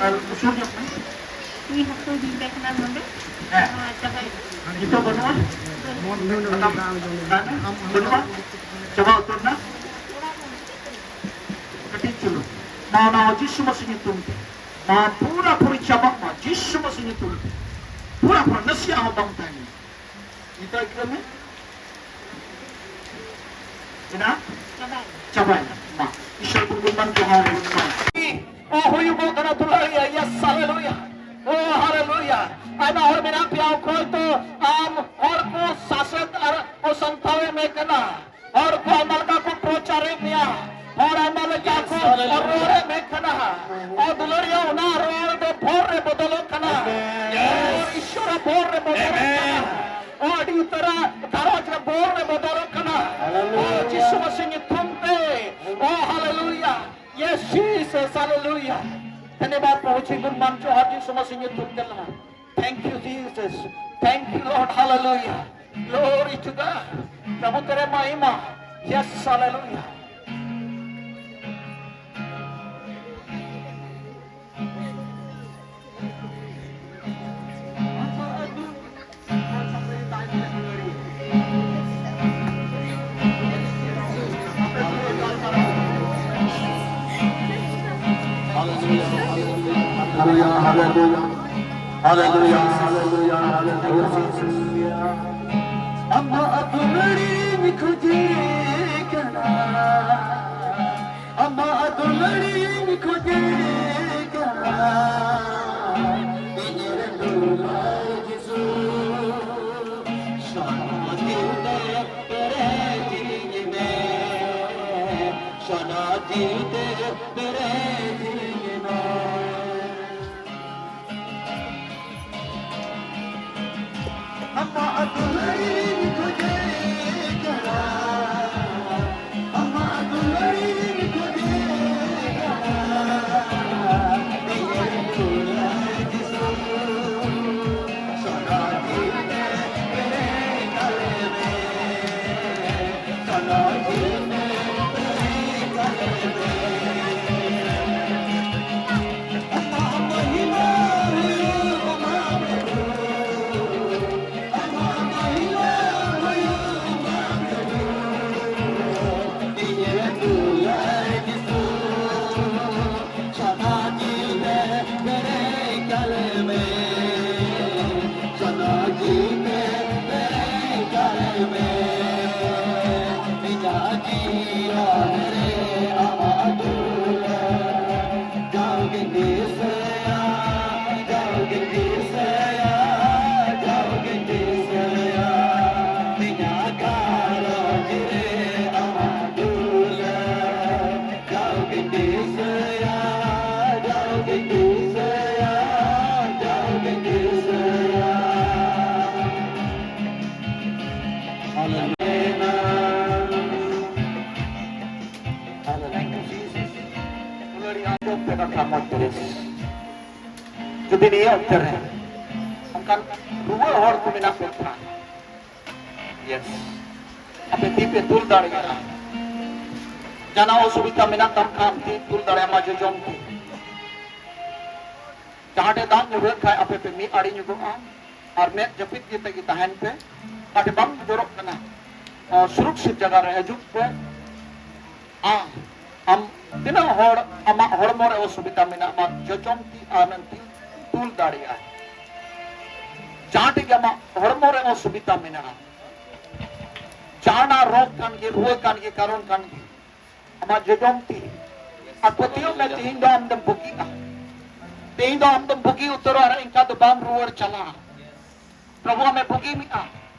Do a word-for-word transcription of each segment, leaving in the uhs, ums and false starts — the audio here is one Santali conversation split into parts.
ᱟᱨ ᱩᱥᱩᱞ ᱧᱚᱜ ᱢᱮ᱾ ᱤᱧ ᱦᱚᱸᱠᱚ ᱤᱫᱤ ᱞᱮ ᱠᱟᱱᱟ ᱱᱚᱰᱮ᱾ ᱦᱮᱸ᱾ ᱱᱚᱣᱟ ᱪᱟᱵᱟᱭ᱾ ᱱᱤᱛᱚᱜ ᱵᱟᱹᱱᱩᱜᱼᱟ? ᱵᱟᱹᱱᱩᱜᱼᱟ? ᱪᱟᱵᱟ ᱩᱛᱟᱹᱨ ᱮᱱᱟ? ᱠᱟᱹᱴᱤᱡ ᱪᱩᱞᱩᱝ᱾ ᱱᱟᱣᱟ ᱱᱟᱣᱟ ᱡᱤᱥᱩ ᱢᱟᱥᱤ ᱧᱩᱛᱩᱢ ᱛᱮ᱾ ᱱᱚᱣᱟ ᱯᱩᱨᱟᱹ ᱯᱩᱨᱤ ᱪᱟᱵᱟᱜ ᱢᱟ ᱡᱤᱥᱩ ᱢᱟᱥᱤ ᱧᱩᱛᱩᱢ ᱛᱮ᱾ ᱯᱩᱨᱟᱹ ᱯᱩᱨᱤ ᱱᱟᱥᱮᱭᱟᱜ ᱦᱚᱸ ᱵᱟᱝ ᱛᱟᱦᱮᱱᱟ᱾ ᱱᱤᱛᱚᱜ ᱟᱹᱭᱠᱟᱹᱣ ᱢᱮ᱾ ᱮᱱᱟ? ᱪᱟᱵᱟᱭᱮᱱᱟ᱾ ᱢᱟ, ᱤᱥᱚᱨ ᱵᱚᱱ ᱜᱩᱱᱢᱟᱱ ᱡᱚᱦᱟᱨ ᱜᱩᱱᱢᱟᱱ᱾ ᱚ, ᱦᱩᱭᱩᱜᱚᱜ ᱠᱟᱱᱟ ᱫᱩᱞᱟᱹᱲᱤᱭᱟᱹ᱾ Yes, hallelujah. ᱚ, hallelujah. ᱟᱭᱢᱟ ᱦᱚᱲ ᱢᱮᱱᱟᱜ ᱯᱮᱭᱟ, ᱚᱠᱚᱭ ᱫᱚ ᱟᱢ ᱦᱚᱲ ᱠᱚ ᱥᱟᱥᱮᱛ ᱟᱨ ᱠᱚ ᱥᱟᱢᱴᱟᱣ ᱮᱢ ᱠᱟᱱᱟ᱾ ᱦᱚᱲ ᱠᱚ ᱟᱭᱢᱟ ᱞᱮᱠᱟ ᱠᱚ ᱯᱨᱚᱪᱟᱨᱮᱫ ᱢᱮᱭᱟ, ᱦᱚᱲ ᱟᱭᱢᱟ ᱞᱮᱠᱟ ᱠᱚ ᱨᱚᱲᱮᱫ ᱢᱮ ᱠᱟᱱᱟ᱾ ᱚ, ᱫᱩᱞᱟᱹᱲᱤᱭᱟᱹ, ᱚᱱᱟ ᱨᱚᱲ ᱫᱚ ᱵᱷᱳᱨ ᱨᱮ ᱵᱚᱫᱚᱞᱚᱜ ᱠᱟᱱᱟ᱾ ᱚ, ᱤᱥᱚᱨᱟᱜ ᱵᱷᱳᱨ ᱨᱮ ᱵᱚᱫᱚᱞᱚᱜ ᱠᱟᱱᱟ᱾ ᱚ, ᱟᱹᱰᱤ ᱩᱛᱟᱹᱨᱟ ᱜᱷᱟᱨᱚᱸᱡᱽ ᱨᱮ ᱵᱷᱳᱨ ᱨᱮ ᱵᱚᱫᱚᱞᱚᱜ ᱠᱟᱱᱟ᱾ ᱚ, ᱡᱤᱥᱩ ᱢᱟᱥᱤ ᱧᱩᱛᱩᱢ ᱛᱮ᱾ ᱚ, hallelujah. Yes, Jesus, hallelujah. धन्यवाद प्रभु जी, गुणमान जोहार यीशु मसीह ᱧᱩᱛᱩᱢ ᱛᱮ ᱞᱟᱦᱟ᱾ Thank you, Jesus. Thank you, Lord. Hallelujah. Glory to God. प्रभु तेरे महिमा. Yes, hallelujah. Hallelujah, hallelujah. Hallelujah, hallelujah, hallelujah. ᱟᱢᱟᱜ ᱫᱩᱞᱟᱹᱲᱤᱧ ᱠᱷᱚᱡᱮ ᱠᱟᱱᱟ, ᱟᱢᱟᱜ ᱫᱩᱞᱟᱹᱲᱤᱧ ᱠᱷᱚᱡᱮ ᱠᱟᱱᱟ, ᱤᱧ ᱨᱮᱱ ᱫᱩᱞᱟᱹᱲ ᱡᱤᱥᱩ᱾ ᱥᱚᱱᱟ ᱫᱤᱞ ᱛᱮ ᱯᱮᱨᱮᱡᱤᱧ ᱢᱮ, ᱥᱚᱱᱟ ᱫᱤᱞ ᱛᱮ ᱯᱮᱨᱮᱡᱤᱧ ᱢᱮ᱾ ᱟᱢᱟᱜ ᱫᱩᱞᱟᱹᱲᱤᱧ ᱠᱷᱚᱡᱮ ᱠᱟᱱᱟ, ᱟᱢᱟᱜ ᱫᱩᱞᱟᱹᱲᱤᱧ ᱠᱷᱚᱡᱮ ᱠᱟᱱᱟ᱾ ᱩᱱᱟᱹᱜ ᱟᱸᱡᱚᱢ ᱯᱮ ᱠᱟᱛᱷᱟ ᱢᱚᱡᱽ ᱛᱮ᱾ ᱡᱩᱫᱤ ᱱᱤᱭᱟᱹ ᱚᱠᱛᱮ ᱨᱮ ᱚᱱᱠᱟᱱ ᱨᱩᱣᱟᱹ ᱦᱚᱲ ᱠᱚ ᱢᱮᱱᱟᱜ ᱯᱮ ᱠᱷᱟᱱ, ᱭᱮᱥ, ᱟᱯᱮ ᱛᱤ ᱯᱮ ᱛᱩᱞ ᱫᱟᱲᱮᱭᱟᱜᱼᱟ᱾ ᱡᱟᱦᱟᱱᱟᱜ ᱚᱥᱩᱵᱤᱫᱷᱟ ᱢᱮᱱᱟᱜ ᱛᱟᱢ ᱠᱷᱟᱱ ᱛᱤ ᱛᱩᱞ ᱫᱟᱲᱮᱭᱟᱜᱼᱟ, ᱟᱢᱟᱜ ᱡᱚᱡᱚᱢ ᱛᱤ᱾ ᱡᱟᱦᱟᱸ ᱴᱷᱮᱱ ᱫᱟᱜ ᱧᱩᱨᱦᱟᱹᱜ ᱠᱷᱟᱱ ᱟᱯᱮ ᱯᱮ ᱢᱤᱫ ᱟᱲᱮ ᱧᱚᱜᱚᱜᱼᱟ ᱟᱨ ᱢᱮᱫ ᱡᱟᱹᱯᱤᱫ ᱠᱟᱛᱮ ᱜᱮ ᱛᱟᱦᱮᱱ ᱯᱮ᱾ ᱚᱠᱟ ᱴᱷᱮᱱ ᱵᱟᱝ ᱡᱚᱨᱚᱜ ᱠᱟᱱᱟ, ᱥᱩᱨᱚᱠᱥᱤᱛ ᱡᱟᱭᱜᱟ ᱨᱮ ᱦᱤᱡᱩᱜ ᱯᱮ᱾ ᱟᱢ, ᱟᱢ ᱛᱤᱱᱟᱹᱜ ᱦᱚᱲ ᱟᱢᱟᱜ ᱦᱚᱲᱢᱚ ᱨᱮ ᱚᱥᱩᱵᱤᱫᱷᱟ ᱢᱮᱱᱟᱜᱼᱟ, ᱟᱢᱟᱜ ᱡᱚᱡᱚᱢ ᱛᱤ ᱟᱢᱮᱢ ᱛᱩᱞ ᱫᱟᱲᱮᱭᱟᱜᱼᱟ᱾ ᱡᱟᱦᱟᱸ ᱴᱷᱮᱱ ᱜᱮ ᱟᱢᱟᱜ ᱦᱚᱲᱢᱚ ᱨᱮ ᱚᱥᱩᱵᱤᱫᱷᱟ ᱢᱮᱱᱟᱜᱼᱟ, ᱡᱟᱦᱟᱱᱟᱜ ᱨᱳᱜᱽ ᱠᱟᱱ ᱜᱮ, ᱨᱩᱣᱟᱹ ᱠᱟᱱ ᱜᱮ, ᱠᱟᱨᱚᱱ ᱠᱟᱱ ᱜᱮ, ᱟᱢᱟᱜ ᱡᱚᱡᱚᱢ ᱛᱤ᱾ ᱟᱨ ᱯᱟᱹᱛᱭᱟᱹᱣ ᱢᱮ, ᱛᱮᱦᱮᱧ ᱫᱚ ᱟᱢ ᱫᱚᱢ ᱵᱩᱜᱤᱜᱼᱟ᱾ ᱛᱮᱦᱮᱧ ᱫᱚ ᱟᱢ ᱫᱚᱢ ᱵᱩᱜᱤ ᱩᱛᱟᱹᱨᱚᱜᱼᱟ ᱟᱨ ᱮᱱᱠᱟ ᱫᱚ ᱵᱟᱢ ᱨᱩᱣᱟᱹᱲ ᱪᱟᱞᱟᱜᱼᱟ᱾ ᱯᱨᱚᱵᱷᱩ ᱟᱢᱮ ᱵᱩᱜᱤ ᱢᱮᱭᱟ,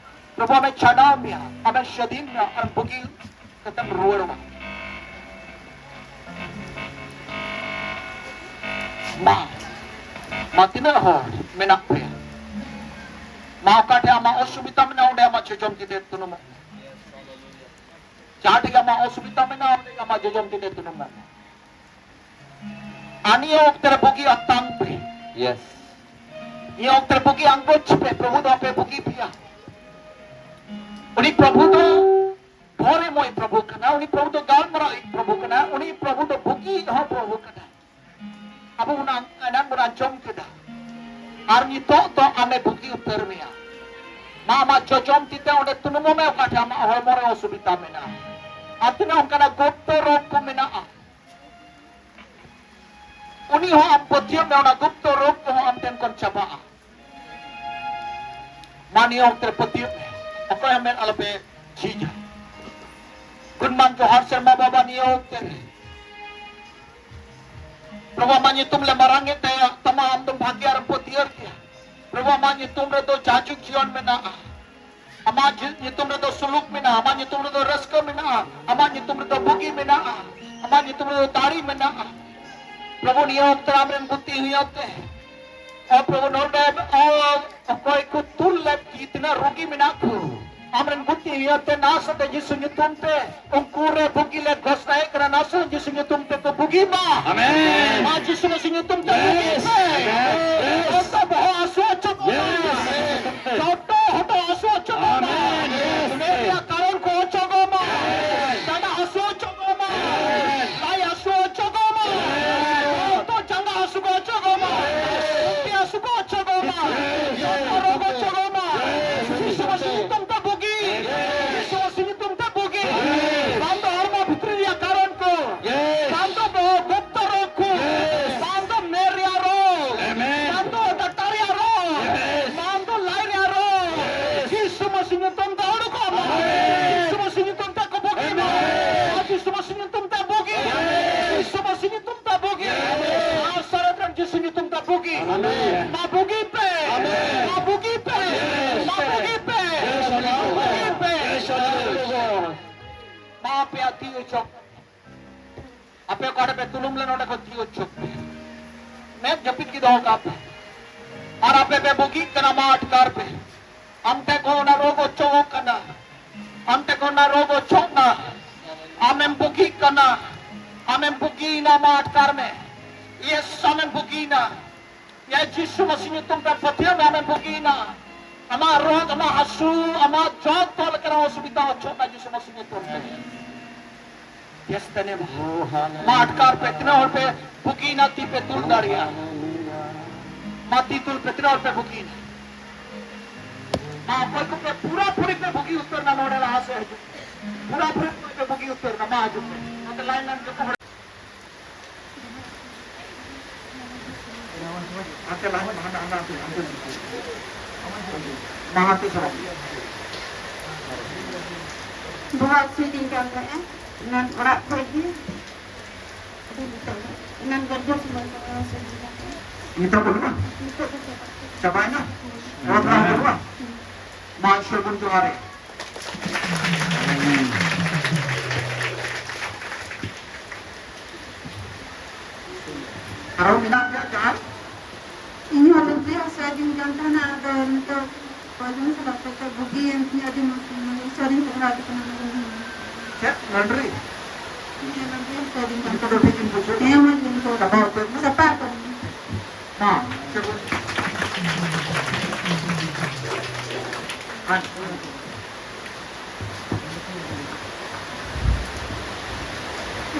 ᱯᱨᱚᱵᱷᱩ ᱟᱢᱮ ᱪᱷᱟᱰᱟᱣ ᱢᱮᱭᱟ, ᱟᱢᱮ ᱥᱟᱹᱫᱷᱤᱱ ᱢᱮᱭᱟ ᱟᱨ ᱵᱩᱜᱤ ᱠᱟᱛᱮᱢ ᱨᱩᱣᱟᱹᱲᱚᱜᱼᱟ᱾ ᱢᱟ, ᱢᱟ ᱛᱤᱱᱟᱹᱜ ᱦᱚᱲ ᱢᱮᱱᱟᱜ ᱯᱮᱭᱟ? ᱢᱟ ᱚᱠᱟ ᱴᱷᱮᱱ ᱟᱢᱟᱜ ᱚᱥᱩᱵᱤᱫᱷᱟ ᱢᱮᱱᱟᱜᱼᱟ, ᱚᱸᱰᱮ ᱟᱢᱟᱜ ᱡᱚᱡᱚᱢ ᱛᱤ ᱛᱮ ᱛᱩᱱᱩᱢᱚᱜ ᱢᱮ᱾ ᱡᱟᱦᱟᱸ ᱴᱷᱮᱱ ᱟᱢᱟᱜ ᱚᱥᱩᱵᱤᱫᱷᱟ ᱢᱮᱱᱟᱜᱼᱟ, ᱚᱸᱰᱮ ᱟᱢᱟᱜ ᱡᱚᱡᱚᱢ ᱛᱤ ᱛᱮ ᱛᱩᱱᱩᱢ ᱢᱮ᱾ ᱟᱨ ᱱᱤᱭᱟᱹ ᱚᱠᱛᱮ ᱨᱮ ᱵᱩᱜᱤ ᱟᱛᱟᱝ ᱯᱮ᱾ ᱭᱮᱥ᱾ ᱱᱤᱭᱟᱹ ᱚᱠᱛᱮ ᱨᱮ ᱵᱩᱜᱤ ᱟᱸᱜᱚᱪ ᱯᱮ, ᱯᱨᱚᱵᱷᱩ ᱫᱚ ᱟᱯᱮ ᱵᱩᱜᱤ ᱯᱮᱭᱟ᱾ ᱩᱱᱤ ᱯᱨᱚᱵᱷᱩ ᱫᱚ ᱫᱷᱚᱨᱮᱢᱚᱭ ᱯᱨᱚᱵᱷᱩ ᱠᱟᱱᱟ, ᱩᱱᱤ ᱯᱨᱚᱵᱷᱩ ᱫᱚ ᱜᱟᱞᱢᱟᱨᱟᱣ ᱤᱡ ᱯᱨᱚᱵᱷᱩ ᱠᱟᱱᱟ, ᱩᱱᱤ ᱯᱨᱚᱵᱷᱩ ᱫᱚ ᱵᱩᱜᱤ ᱦᱚᱸ ᱯᱨᱚᱵᱷᱩ ᱠᱟᱱᱟ᱾ ᱟᱵᱚ ᱚᱱᱟ ᱮᱱᱟᱝ ᱵᱚᱱ ᱟᱸᱡᱚᱢ ᱠᱮᱫᱟ᱾ ᱟᱨ ᱱᱤᱛᱚᱜ ᱫᱚ ᱟᱢᱮ ᱵᱩᱜᱤ ᱩᱛᱟᱹᱨ ᱢᱮᱭᱟ᱾ ᱢᱟ ᱟᱢᱟᱜ ᱡᱚᱡᱚᱢ ᱛᱤ ᱛᱮ ᱚᱸᱰᱮ ᱛᱩᱱᱩᱢᱚᱜ ᱢᱮ, ᱚᱠᱟ ᱴᱷᱮᱱ ᱟᱢᱟᱜ ᱦᱚᱲᱢᱚ ᱨᱮ ᱚᱥᱩᱵᱤᱫᱷᱟ ᱢᱮᱱᱟᱜᱼᱟ᱾ ᱟᱨ ᱛᱤᱱᱟᱹᱜ ᱚᱱᱠᱟᱱᱟᱜ ᱜᱩᱯᱛᱚ ᱨᱳᱜᱽ ᱠᱚ ᱢᱮᱱᱟᱜᱼᱟ, ᱩᱱᱤ ᱦᱚᱸ ᱟᱢ ᱯᱟᱹᱛᱭᱟᱹᱣ ᱢᱮ, ᱚᱱᱟ ᱜᱩᱯᱛᱚ ᱨᱳᱜᱽ ᱠᱚᱦᱚᱸ ᱟᱢ ᱴᱷᱮᱱ ᱠᱷᱚᱱ ᱪᱟᱵᱟᱜᱼᱟ᱾ ᱢᱟ ᱱᱤᱭᱟᱹ ᱚᱠᱛᱮ ᱨᱮ ᱯᱟᱹᱛᱭᱟᱹᱣ ᱢᱮ, ᱚᱠᱚᱭ ᱦᱚᱸ ᱢᱮᱫ ᱟᱞᱚᱯᱮ ᱡᱷᱤᱡᱟ᱾ ᱜᱩᱱᱢᱟᱱ ᱡᱚᱦᱟᱨ ᱥᱮᱨᱢᱟ ᱵᱟᱵᱟ, ᱱᱤᱭᱟᱹ ᱚᱠᱛᱮ ᱨᱮ ᱯᱨᱚᱵᱷᱩ, ᱟᱢᱟᱜ ᱧᱩᱛᱩᱢ ᱞᱮ ᱢᱟᱨᱟᱝ ᱮᱫ ᱛᱟᱭᱟ, ᱛᱟᱢᱟ ᱟᱢ ᱫᱚᱢ ᱵᱷᱟᱹᱜᱤᱭᱟ ᱟᱨ ᱯᱟᱹᱛᱭᱟᱹᱨ ᱜᱮᱭᱟ᱾ ᱯᱨᱚᱵᱷᱩ, ᱟᱢᱟᱜ ᱧᱩᱛᱩᱢ ᱨᱮᱫᱚ ᱡᱟᱭᱡᱩᱜᱽ ᱡᱤᱭᱚᱱ ᱢᱮᱱᱟᱜᱼᱟ᱾ ᱟᱢᱟᱜ ᱡᱤ-, ᱧᱩᱛᱩᱢ ᱨᱮᱫᱚ ᱥᱩᱞᱩᱠ ᱢᱮᱱᱟᱜᱼᱟ, ᱟᱢᱟᱜ ᱧᱩᱛᱩᱢ ᱨᱮᱫᱚ ᱨᱟᱹᱥᱠᱟᱹ ᱢᱮᱱᱟᱜᱼᱟ, ᱟᱢᱟᱜ ᱧᱩᱛᱩᱢ ᱨᱮᱫᱚ ᱵᱩᱜᱤ ᱢᱮᱱᱟᱜᱼᱟ, ᱟᱢᱟᱜ ᱧᱩᱛᱩᱢ ᱨᱮᱫᱚ ᱫᱟᱲᱮ ᱢᱮᱱᱟᱜᱼᱟ᱾ ᱯᱨᱚᱵᱷᱩ, ᱱᱤᱭᱟᱹ ᱚᱠᱛᱚ ᱨᱮ ᱟᱢᱨᱮᱱ ᱜᱩᱛᱤ ᱦᱩᱭᱩᱜ ᱛᱮ, ᱚ ᱯᱨᱚᱵᱷᱩ, ᱱᱚᱰᱮ, ᱚ, ᱚᱠᱚᱭ ᱠᱚ ᱛᱩᱞ ᱞᱮᱫ ᱠᱤ, ᱛᱤᱱᱟᱹᱜ ᱨᱩᱜᱤ ᱢᱮᱱᱟᱜ ᱠᱚ, ᱟᱢᱨᱮᱱ ᱜᱩᱛᱤ ᱦᱩᱭᱩᱜ ᱛᱮ, ᱱᱟᱥᱮ ᱛᱮ ᱡᱤᱥᱩ ᱧᱩᱛᱩᱢ ᱛᱮ ᱩᱱᱠᱩ ᱨᱮ ᱵᱩᱜᱤ ᱞᱮ ᱜᱷᱳᱥᱱᱟᱭᱮᱫ ᱠᱟᱱᱟ, ᱱᱟᱥᱮ ᱡᱤᱥᱩ ᱧᱩᱛᱩᱢ ᱛᱮᱠᱚ ᱵᱩᱜᱤ ᱢᱟ᱾ ᱟᱢᱮᱱ᱾ ᱢᱟ ᱡᱤᱥᱩ ᱢᱟᱥᱤ ᱧᱩᱛᱩᱢ ᱛᱮ ᱵᱩᱜᱤ ᱢᱮ᱾ ᱡᱚᱛᱚ ᱵᱚᱦᱚᱜ ᱦᱟᱹᱥᱩ ᱚᱪᱚᱜᱚᱜ ᱢᱟ᱾ ᱡᱚᱛᱚ ᱦᱚᱴᱚᱜ ᱦᱟᱹᱥᱩ ᱚᱪᱚᱜᱚᱜ ᱢᱟ᱾ ᱟᱢᱮᱱ᱾ ᱨᱮᱭᱟᱜ ᱠᱟᱨᱚᱱ ᱠᱚ ᱚᱪᱚᱜᱚᱜ ᱢᱟ᱾ ᱰᱟᱸᱰᱟ ᱦᱟᱹᱥᱩ ᱚᱪᱚᱜᱚᱜ ᱢᱟ᱾ ᱞᱟᱡ ᱦᱟᱹᱥᱩ ᱚᱪᱚᱜᱚᱜ ᱢᱟ᱾ ᱡᱚᱛᱚ ᱡᱟᱸᱜᱟ ᱦᱟᱹᱥᱩ ᱠᱚ ᱚᱪᱚᱜᱚᱜ ᱢᱟ᱾ ᱢᱩᱴᱤ ᱦᱟᱹᱥᱩ ᱠᱚ ᱚᱪᱚᱜᱚᱜ ᱢᱟ᱾ ᱡᱚᱛᱚ ᱨᱳᱜᱽ ᱚᱪᱚᱜᱚᱜ ᱢᱟ᱾ ᱡᱤᱥᱩ ᱢᱟᱥᱤ ᱧᱩᱛᱩᱢ ᱛᱮ ᱵᱩᱜᱤ᱾ ᱡᱤᱥᱩ ᱢᱟᱥᱤ ᱧᱩᱛᱩᱢ ᱛᱮ ᱵᱩᱜᱤ᱾ ᱵᱟᱝ ᱫᱚ ᱦᱚᱲᱢᱚ ᱵᱷᱤᱛᱨᱤ ᱨᱮᱭᱟᱜ ᱠᱟᱨᱚᱱ ᱠᱚ᱾ ᱵᱟᱝ ᱫᱚ ᱵᱚᱦᱚᱜ ᱜᱩᱯᱛᱚ ᱨᱳᱜᱽ ᱠᱚ᱾ ᱵᱟᱝ ᱫᱚ ᱢᱮᱫ ᱨᱮᱭᱟᱜ ᱨᱳᱜᱽ᱾ ᱵᱟᱝ ᱫᱚ ᱰᱟᱠᱛᱟᱨ ᱨᱮᱭᱟᱜ ᱨᱳᱜᱽ᱾ ᱵᱟᱝ ᱫᱚ ᱞᱟᱡ ᱨᱮᱭᱟᱜ ᱨᱳᱜᱽ᱾ ᱡᱤᱥᱩ ᱢᱟᱥᱤ ᱧᱩᱛᱩᱢ ᱛᱮ ᱩᱰᱩᱠᱚᱜ ᱢᱟ᱾ ᱡᱤᱥᱩ ᱢᱟᱥᱤ ᱧᱩᱛᱩᱢ ᱛᱮ ᱠᱚ ᱵᱩᱜᱤ ᱢᱟ᱾ ᱡᱤᱥᱩ ᱢᱟᱥᱤ ᱧᱩᱛᱩᱢ ᱛᱮ ᱵᱩᱜᱤ᱾ ᱡᱤᱥᱩ ᱢᱟᱥᱤ ᱧᱩᱛᱩᱢ ᱛᱮ ᱵᱩᱜᱤ᱾ ᱱᱟᱥᱟᱨᱮᱛ ᱨᱮᱱ ᱡᱤᱥᱩ ᱧᱩᱛᱩᱢ ᱛᱮ ᱵᱩᱜᱤ᱾ ᱢᱟ ᱵᱩᱜᱤ ᱯᱮ᱾ ᱢᱟ ᱵᱩᱜᱤ ᱯᱮ᱾ ᱢᱟ ᱵᱩᱜᱤ ᱯᱮ᱾ ᱢᱟ ᱵᱩᱜᱤ ᱯᱮ᱾ ᱢᱟ ᱟᱯᱮᱭᱟᱜ ᱛᱤ ᱚᱪᱚᱜ᱾ ᱟᱯᱮ ᱚᱠᱟᱴᱷᱮᱱ ᱯᱮ ᱫᱩᱲᱩᱵ ᱞᱮᱱ, ᱚᱸᱰᱮ ᱠᱷᱚᱱ ᱛᱤ ᱚᱪᱚᱜ ᱯᱮ᱾ ᱢᱮᱫ ᱡᱟᱹᱯᱤᱫ ᱜᱮ ᱫᱚᱦᱚ ᱠᱟᱜ ᱯᱮ᱾ ᱟᱨ ᱟᱯᱮ ᱯᱮ ᱵᱩᱜᱤᱜ ᱠᱟᱱᱟ, ᱢᱟ ᱟᱴᱠᱟᱨ ᱯᱮ᱾ ᱟᱢ ᱴᱷᱮᱱ ᱠᱷᱚᱱ ᱚᱱᱟ ᱨᱳᱜᱽ ᱚᱪᱚᱜᱚᱜ ᱠᱟᱱᱟ᱾ ᱟᱢ ᱴᱷᱮᱱ ᱠᱷᱚᱱ ᱚᱱᱟ ᱨᱳᱜᱽ ᱚᱪᱚᱜ ᱱᱟ᱾ ᱟᱢᱮᱢ ᱵᱩᱜᱤᱜ ᱠᱟᱱᱟ᱾ ᱟᱢᱮᱢ ᱵᱩᱜᱤᱭᱮᱱᱟ, ᱢᱟ ᱟᱴᱠᱟᱨ ᱢᱮ᱾ ᱤᱭᱮᱥ, ᱟᱢᱮᱢ ᱵᱩᱜᱤᱭᱮᱱᱟ᱾ ᱭᱟ ᱡᱤᱥᱩ ᱢᱟᱥᱤ ᱧᱩᱛᱩᱢ ᱛᱮ ᱯᱟᱹᱛᱭᱟᱹᱣ ᱢᱮ, ᱟᱢᱮᱢ ᱵᱩᱜᱤᱭᱮᱱᱟ᱾ ᱟᱢᱟᱜ ᱨᱳᱜᱽ, ᱟᱢᱟᱜ ᱦᱟᱹᱥᱩ, ᱟᱢᱟᱜ ᱡᱚᱛᱚ ᱞᱮᱠᱟᱱᱟᱜ ᱚᱥᱩᱵᱤᱫᱷᱟ ᱚᱪᱚᱜ ᱱᱟ ᱡᱤᱥᱩ ᱢᱟᱥᱤ ᱧᱩᱛᱩᱢ ᱛᱮ᱾ Yes, the name. ᱢᱟ ᱟᱴᱠᱟᱨ ᱯᱮ, ᱛᱤᱱᱟᱹᱜ ᱦᱚᱲ ᱯᱮ ᱵᱩᱜᱤᱭᱮᱱᱟ, ᱛᱤ ᱯᱮ ᱛᱩᱞ ᱫᱟᱲᱮᱭᱟᱜᱼᱟ᱾ ᱢᱟ ᱛᱤ ᱛᱩᱞ ᱯᱮ, ᱛᱤᱱᱟᱹᱜ ᱦᱚᱲ ᱯᱮ ᱵᱩᱜᱤᱭᱮᱱᱟ᱾ ᱢᱟ ᱚᱠᱚᱭ ᱠᱚᱯᱮ ᱯᱩᱨᱟᱹ ᱯᱩᱨᱤ ᱯᱮ ᱵᱩᱜᱤ ᱩᱛᱟᱹᱨ ᱱᱟ, ᱱᱚᱰᱮ ᱞᱟᱦᱟ ᱥᱮᱫ ᱦᱤᱡᱩᱜ ᱯᱮ᱾ ᱯᱩᱨᱟᱹ ᱯᱩᱨᱤ ᱚᱠᱚᱭ ᱯᱮ ᱵᱩᱜᱤ ᱩᱛᱟᱹᱨ ᱱᱟ, ᱢᱟ ᱦᱤᱡᱩᱜ ᱯᱮ᱾ ᱱᱚᱛᱮ line line ᱡᱚᱛᱚ ᱦᱚᱲ᱾ ᱦᱟᱱᱛᱮ ᱞᱟᱦᱟ, ᱦᱟᱱᱟ, ᱦᱟᱱᱟ, ᱦᱟᱱᱛᱮ, ᱦᱟᱱᱛᱮ᱾ ᱢᱟ ᱦᱟᱱᱛᱮ ᱥᱟᱞᱟᱜ᱾ ᱵᱚᱦᱚᱜ ᱦᱟᱹᱥᱩᱭᱤᱫᱤᱧ ᱠᱟᱱ ᱛᱟᱦᱮᱸᱜᱼᱟ, ᱮᱱᱟᱱ ᱚᱲᱟᱜ ᱠᱷᱚᱡ ᱜᱮ᱾ ᱮᱱᱟᱱ ᱜᱚᱨᱵᱚ ᱥᱚᱢᱚᱭ ᱠᱚ ᱥᱮ ᱱᱤᱛᱚᱜ ᱵᱟᱹᱱᱩᱜᱼᱟ? ᱱᱤᱛᱚᱜ ᱫᱚ ᱪᱟᱵᱟ᱾ ᱪᱟᱵᱟᱭᱮᱱᱟ? ᱦᱩᱸ᱾ ᱚᱱᱟ ᱵᱟᱹᱱᱩᱜᱼᱟ? ᱦᱩᱸ᱾ ᱢᱟ ᱤᱥᱚᱨ ᱵᱚᱱ ᱡᱚᱦᱟᱨ ᱟᱭᱟ᱾ ᱟᱨᱚ ᱢᱮᱱᱟᱜ ᱜᱮᱭᱟ ᱡᱟᱦᱟᱸᱭ? ᱤᱧ ᱦᱚᱸ ᱞᱟᱹᱱᱰᱨᱤ ᱦᱟᱹᱥᱩᱭᱮᱫᱤᱧ ᱠᱟᱱ ᱛᱟᱦᱮᱱᱟ, ᱟᱫᱚ ᱱᱤᱛᱚᱜ ᱠᱚᱭᱮᱠ ᱫᱤᱱ ᱠᱷᱚᱱᱟᱜ ᱠᱟᱹᱡ ᱠᱟᱹᱡ ᱵᱩᱜᱤᱭᱮᱱ ᱛᱤᱧᱟ, ᱟᱹᱰᱤ ᱢᱚᱡᱽ, ᱢᱟᱱᱮ ᱤᱥᱚᱨᱤᱧ ᱥᱟᱨᱦᱟᱣᱮᱫᱮ ᱠᱟᱱᱟ, ᱢᱟᱱᱮ ᱤᱧ ᱪᱮᱫ ᱞᱟᱹᱱᱰᱨᱤ? ᱦᱮᱸ, ᱞᱟᱹᱱᱰᱨᱤ ᱦᱟᱹᱥᱩᱭᱮᱫᱤᱧ ᱠᱟᱱ ᱱᱤᱛᱚᱜ ᱫᱚ ᱛᱟᱦᱮᱱᱟ᱾ ᱴᱷᱤᱠ ᱜᱮᱢ ᱵᱩᱡᱷᱟᱹᱣ ᱫᱟ? ᱦᱮᱸ, ᱢᱚᱡᱽ ᱜᱮ ᱱᱤᱛᱚᱜ ᱫᱚ᱾ ᱥᱟᱯᱷᱟ ᱩᱛᱟᱹᱨ ᱮᱱᱟ᱾ ᱥᱟᱯᱷᱟ ᱩᱛᱟᱹᱨ ᱮᱱᱟ᱾ ᱦᱮᱸ, ᱪᱮᱫ ᱵᱚᱱ-, ᱦᱮᱸ᱾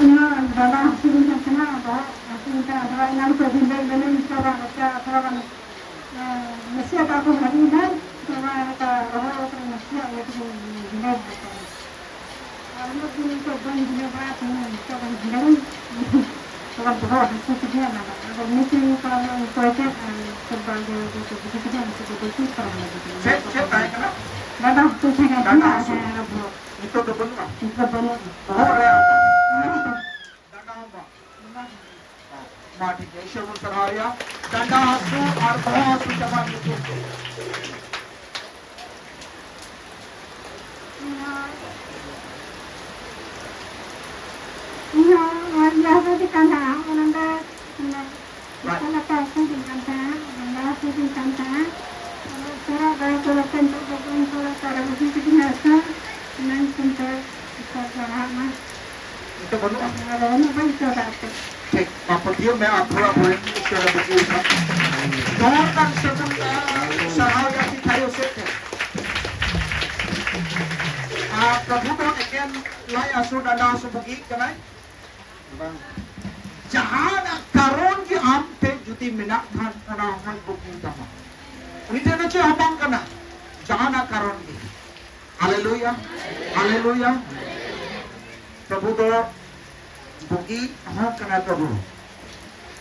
ᱤᱧ ᱦᱚᱸ ᱰᱟᱸᱰᱟ ᱦᱟᱹᱥᱩ ᱠᱟᱱ ᱛᱟᱦᱮᱱᱟ, ᱵᱚᱦᱚᱜ ᱦᱟᱹᱥᱩ ᱠᱟᱱ ᱛᱟᱦᱮᱱᱟ, ᱟᱫᱚ ᱮᱱᱟᱝ ᱠᱷᱚᱱ ᱵᱷᱤᱸᱫᱟᱹᱲ ᱵᱷᱤᱸᱫᱟᱹᱲ ᱤᱧ ᱟᱹᱭᱠᱟᱹᱣ ᱮᱫᱟ, ᱱᱟᱥᱮᱭᱟᱜ ᱛᱷᱚᱲᱟ ᱜᱟᱱ, ᱮᱸ, ᱱᱟᱥᱮᱭᱟᱜ ᱫᱟᱜ ᱠᱚ ᱵᱷᱟᱹᱜᱤ ᱮᱱᱟ, ᱛᱚᱵᱮ ᱚᱱᱠᱟ ᱨᱚᱦᱚᱭ ᱠᱟᱛᱮ ᱱᱟᱥᱮᱭᱟᱜ ᱤᱭᱟᱹ ᱛᱮᱜᱮ ᱵᱷᱤᱸᱫᱟᱹᱲ ᱮᱫᱟ᱾ ᱟᱨ ᱩᱱᱟᱹᱜ ᱫᱤᱱ ᱱᱤᱛᱚᱜ ᱵᱟᱹᱧ ᱵᱷᱤᱸᱫᱟᱹᱲ ᱵᱟᱲᱟ ᱛᱟᱦᱮᱱᱟ, ᱱᱤᱛᱚᱜ ᱜᱟᱱ ᱵᱷᱤᱸᱫᱟᱹᱲ ᱤᱧ᱾ ᱛᱷᱚᱲᱟ ᱵᱚᱦᱚᱜ ᱦᱟᱹᱥᱩ ᱠᱤᱫᱤᱧᱟ, ᱚᱱᱟ ᱫᱚ᱾ ᱟᱫᱚ ᱢᱤᱫ ᱫᱤᱱ ᱛᱷᱚᱲᱟ ᱜᱟᱱ ᱚᱠᱚᱭ ᱪᱮᱫ, ᱟᱨ ᱥᱚᱨᱵᱟᱞ ᱜᱮ ᱡᱚᱛᱚ ᱵᱩᱡᱷᱟᱹᱣ ᱠᱮᱫᱟ, ᱱᱤᱛᱚᱜ ᱫᱚ ᱵᱮᱥᱤ ᱛᱷᱚᱲᱟ ᱜᱟᱱ ᱵᱩᱡᱷᱟᱹᱣ ᱪᱮᱫ, ᱪᱮᱫ ᱛᱟᱦᱮᱸ ᱠᱟᱱᱟ? ᱰᱟᱸᱰᱟ ᱦᱟᱹᱥᱩ ᱛᱟᱦᱮᱸ ᱠᱟᱱ ᱰᱟᱸᱰᱟ ᱛᱤᱧᱟ, ᱦᱟᱹᱥᱩ᱾ ᱦᱮᱸ, ᱵᱚᱦᱚᱜ᱾ ᱱᱤᱛᱚᱜ ᱫᱚ ᱵᱟᱹᱱᱩᱜᱼᱟ? ᱱᱤᱛᱚᱜ ᱫᱚ ᱵᱟᱹᱱᱩᱜᱼᱟ᱾ ᱵᱚᱦᱚᱜ ᱨᱮ? ᱰᱟᱸᱰᱟ ᱦᱚᱸ ᱵᱟᱝ? ᱵᱟᱝ᱾ ᱢᱟ ᱴᱷᱤᱠ ᱜᱮᱭᱟ, ᱤᱥᱚᱨ ᱵᱚᱱ ᱥᱟᱨᱦᱟᱣ ᱮᱭᱟ᱾ ᱰᱟᱸᱰᱟ ᱦᱟᱹᱥᱩ ᱟᱨ ᱵᱚᱦᱚᱜ ᱦᱟᱹᱥᱩ ᱪᱟᱵᱟ ᱧᱩᱛᱩᱢ ᱛᱮ᱾ ᱤᱧ ᱦᱚᱸ ᱱᱚᱣᱟ ᱤᱭᱟᱹ ᱦᱚᱸ ᱠᱟᱱᱟ, ᱚᱱᱟ ᱫᱚ ᱚᱱᱟ ᱞᱟᱛᱟᱨ ᱞᱟᱛᱟᱨ ᱦᱟᱹᱥᱩ ᱠᱟᱱ ᱛᱟᱦᱮᱸᱫ, ᱰᱟᱸᱰᱟ ᱦᱟᱹᱥᱩ ᱠᱟᱱ ᱛᱟᱦᱮᱸᱫ᱾ ᱟᱫᱚ ᱩᱥᱟᱹᱨᱟ ᱫᱟᱭᱟ ᱠᱚᱨᱮ ᱛᱮ ᱱᱤᱛᱚᱜ ᱫᱚ ᱵᱟᱹᱧ ᱛᱚᱞ ᱟᱠᱟᱫ ᱨᱮᱦᱚᱸ ᱵᱩᱡᱷᱟᱹᱣ ᱠᱤᱫᱤᱧᱟ ᱥᱮ, ᱚᱱᱟ ᱧᱩᱛᱩᱢ ᱛᱮ ᱤᱥᱚᱨ ᱥᱟᱨᱦᱟᱣ ᱢᱟ᱾ ᱱᱤᱛᱚᱜ ᱵᱟᱹᱱᱩᱜᱼᱟ? ᱟᱫᱚ ᱩᱱᱟᱹᱜ ᱵᱟᱹᱧ ᱤᱠᱟᱹᱣ ᱫᱟ ᱟᱨ ᱪᱮᱫ᱾ ᱴᱷᱤᱠ, ᱢᱟ ᱯᱟᱹᱛᱭᱟᱹᱣ ᱢᱮ, ᱟᱯᱷᱚᱨ ᱟᱯᱷᱚᱨ ᱤᱥᱚᱨ ᱮ ᱵᱩᱡᱷᱟᱹᱣ ᱠᱟᱜ᱾ ᱡᱚᱦᱚᱨ ᱠᱟᱱ ᱥᱟᱹᱜᱩᱱ ᱥᱟᱨᱦᱟᱣ ᱡᱟᱹᱛᱤ ᱛᱷᱟᱭᱚ ᱥᱮᱫ ᱛᱮ᱾ ᱟᱨ ᱯᱨᱚᱵᱷᱩ ᱫᱚ ᱮᱠᱮᱱ ᱞᱟᱡ ᱦᱟᱹᱥᱩ, ᱰᱟᱸᱰᱟ ᱦᱟᱹᱥᱩ ᱵᱩᱜᱤ ᱠᱟᱱᱟᱭ? ᱵᱟᱝ᱾ ᱡᱟᱦᱟᱱᱟᱜ ᱠᱟᱨᱚᱱ ᱜᱮ ᱟᱢ ᱴᱷᱮᱱ ᱡᱩᱫᱤ ᱢᱮᱱᱟᱜ ᱠᱷᱟᱱ, ᱚᱱᱟ ᱦᱚᱸᱭ ᱵᱩᱜᱤ ᱛᱟᱢᱟ᱾ ᱩᱱᱤ ᱴᱷᱮᱱ ᱫᱚ ᱪᱮᱫ ᱦᱚᱸ ᱵᱟᱝ ᱠᱟᱱᱟ, ᱡᱟᱦᱟᱱᱟᱜ ᱠᱟᱨᱚᱱ ᱜᱮ᱾ ᱦᱟᱞᱮᱞᱩᱭᱟ, ᱦᱟᱞᱮᱞᱩᱭᱟ᱾ ᱯᱨᱚᱵᱷᱩ ᱫᱚ ᱵᱩᱜᱤ ᱦᱚᱸ ᱠᱟᱱᱟᱭ ᱯᱨᱚᱵᱷᱩ᱾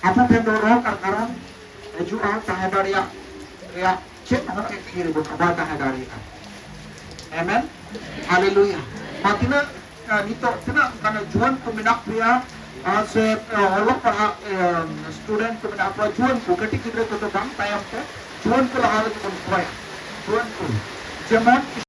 ᱟᱵᱚ ᱴᱷᱮᱱ ᱫᱚ ᱨᱳᱜᱽ ᱟᱨ ᱠᱟᱨᱚᱱ ᱦᱤᱡᱩᱜᱼᱟ, ᱛᱟᱦᱮᱸ ᱫᱟᱲᱮᱭᱟᱜ ᱨᱮᱭᱟᱜ ᱪᱮᱫ ᱦᱚᱸ ᱮᱠ ᱛᱤ ᱨᱮᱵᱚᱱ ᱵᱟᱭ ᱛᱟᱦᱮᱸ ᱫᱟᱲᱮᱭᱟᱜᱼᱟ᱾ ᱟᱢᱮᱱ, ᱦᱟᱞᱮᱞᱩᱭᱟ᱾ ᱢᱟ ᱛᱤᱱᱟᱹᱜ, ᱟᱸ, ᱱᱤᱛᱚᱜ ᱛᱤᱱᱟᱹᱜ ᱚᱱᱠᱟᱱ ᱡᱩᱣᱟᱹᱱ ᱠᱚ ᱢᱮᱱᱟᱜ ᱯᱮᱭᱟ, ᱟᱨ ᱥᱮ ᱚᱞᱚᱜ ᱯᱟᱲᱦᱟᱜ ᱥᱴᱩᱰᱮᱱᱴ ᱠᱚ ᱢᱮᱱᱟᱜ ᱠᱚᱣᱟ, ᱡᱩᱣᱟᱹᱱ ᱠᱚ, ᱠᱟᱹᱴᱤᱡ ᱜᱤᱫᱽᱨᱟᱹ ᱠᱚᱫᱚ ᱵᱟᱝ, ᱛᱟᱭᱚᱢ ᱛᱮ ᱡᱩᱣᱟᱹᱱ ᱠᱚ ᱞᱟᱦᱟ ᱞᱟᱹᱜᱤᱫ ᱵᱚᱱ ᱠᱚᱭᱟ᱾ ᱡᱩᱣᱟᱹᱱ ᱠᱚ ᱡᱮᱢᱚᱱ